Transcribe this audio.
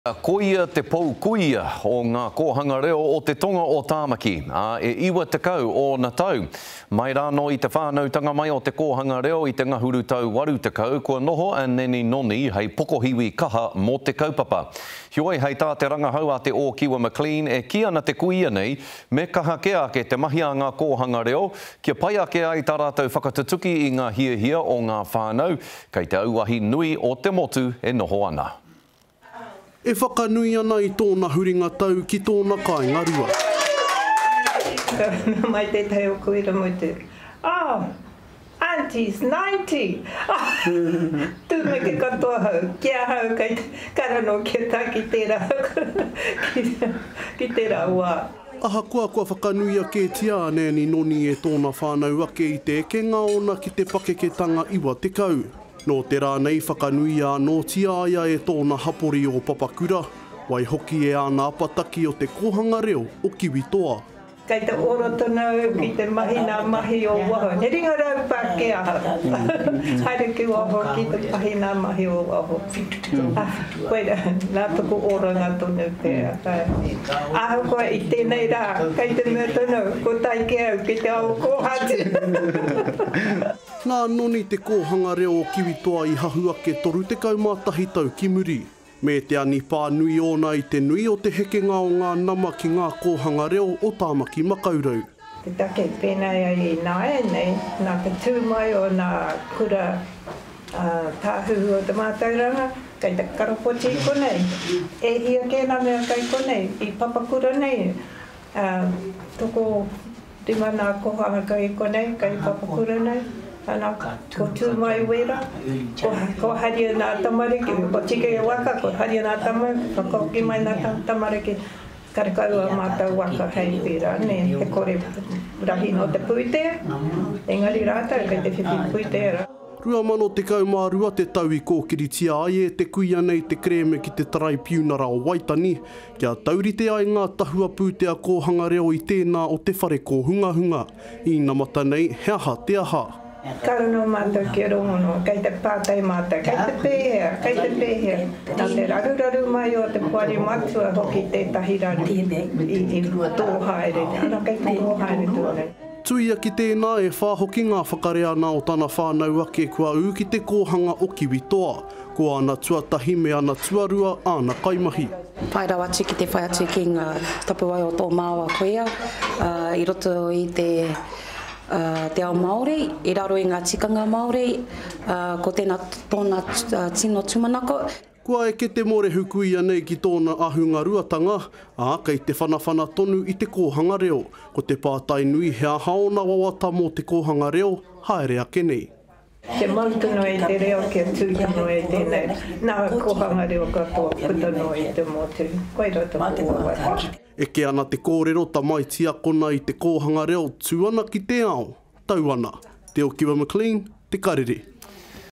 Koia te pou kuia o ngā kōhanga reo o te tonga o Tāmaki, ā, e 90 ōna tau. Mai rānō i te whānautanga mai o te kōhanga reo i te ngahuru tau 80, kua noho a Nanny Noni hei pokohiwi kaha mō te kaupapa. Heoi, hei tā te rangahau a Te Ōkiwa McLean, e kī ana te kuia nei, me kaha kē ake te mahi a ngā kōhanga reo, kia pai ake ai tā rātou whakatutuki i ngā hiahia o ngā whānau, kei te auahi nui o te motu e noho ana. E whakanui ana i tōna huringa tau ki tōna kāinga rua. Ka mea mai tētahi o Kuiramutu, Oh, Auntie's 90! Tūmeke katoa hau, ki ahau kei te karano kia tae ki tērā, ki tērā wā. Ahakoa kua whakanuia kētia a Nanny Noni e tōna whānau ake i te ekenga ōna ki te pakeketanga 90. Nō te rā nei whakanuia anōtia aia e tōna hapori o Papakura, waihoki e āna apataki o te kōhanga reo o Kiwitoa. Kei te ora tonu au ki te mahi nā mahi o waho. He ringa raupa kē ahau. Haere ki waho ki te mahi nā mahi o waho. Koira, nā toku oranga tonu pea. Ahakoa i tēnei rā, kei te mea tonu, ko tae kē au ki te ao kōhatu. Nā Noni te kōhanga reo o Kiwitoa i hahu ake 31 tau ki muri. Me te anipā nui ōna i te nui o te hekenga o ngā nama ki ngā kōhanga reo o Tāmaki Makaurau. Te take pēnei ai ināianei, nā te tū mai o nā kura tāhuhu o te mātauranga, kei te karapoti i konei. E hia kē nā mea kei konei, i Papakura nei, toko Rima nā kohanga kei konei, kei Papakura nei, ana, ko Tūmai Wera, ko haria nā tamariki, ko Tike waka, ko haria nā tamariki, whakahoki mai nā tamariki, karekau a mātou waka hei pērā, nē, he kore rahi nō te pūtea, engari rātou kei te whiwhi pūtea. 2012 te tau i kōkiritia ai e te kuia nei te kerēme ki te Taraipiunara o Waitani, Kia taurite ai ngā tahua pūtea kōhanga reo i tēnā o te whare kōhungahunga. Īnamata nei, he aha te aha? Ka rongo mātou ki a Rongono, kei te pātai mātou, kei te pēhea, kei te pēhea? Nā te raruraru mai o te Poari Matua hoki tētahi raru i tō haere, ana kei te tō haere tonu. Tuia ki tēnā, e whā hoki ngā whakareana o tana whānau ake kua ū ki te kōhanga o Kiwitoa. Ko āna tuatahi me ana tuarua āna kaimahi. Pai rawa atu ki te whai atu ki ngā tapuwae o tō māua kuia i roto i te te ao Māori, i raro i ngā tikanga Māori, ko tēnā tōna tino tūmanako. Kua eke te mōrehu kuia nei ki tōna ahunga ruatanga, ā, kei te whanawhana tonu i te kōhanga reo. Ko te pātai nui he aha ōna wawata mō te kōhanga reo, haere ake nei. Kia mau tonu ai te reo, kia tū tonu ai tēnei, nā kōhanga reo katoa puta noa i te motu. Koirā taku wawata. Eke ana te kōrero tamaiti akona i te kōhanga reo tū ana ki te ao, tau ana. Te Okiwa McLean, Te Karere.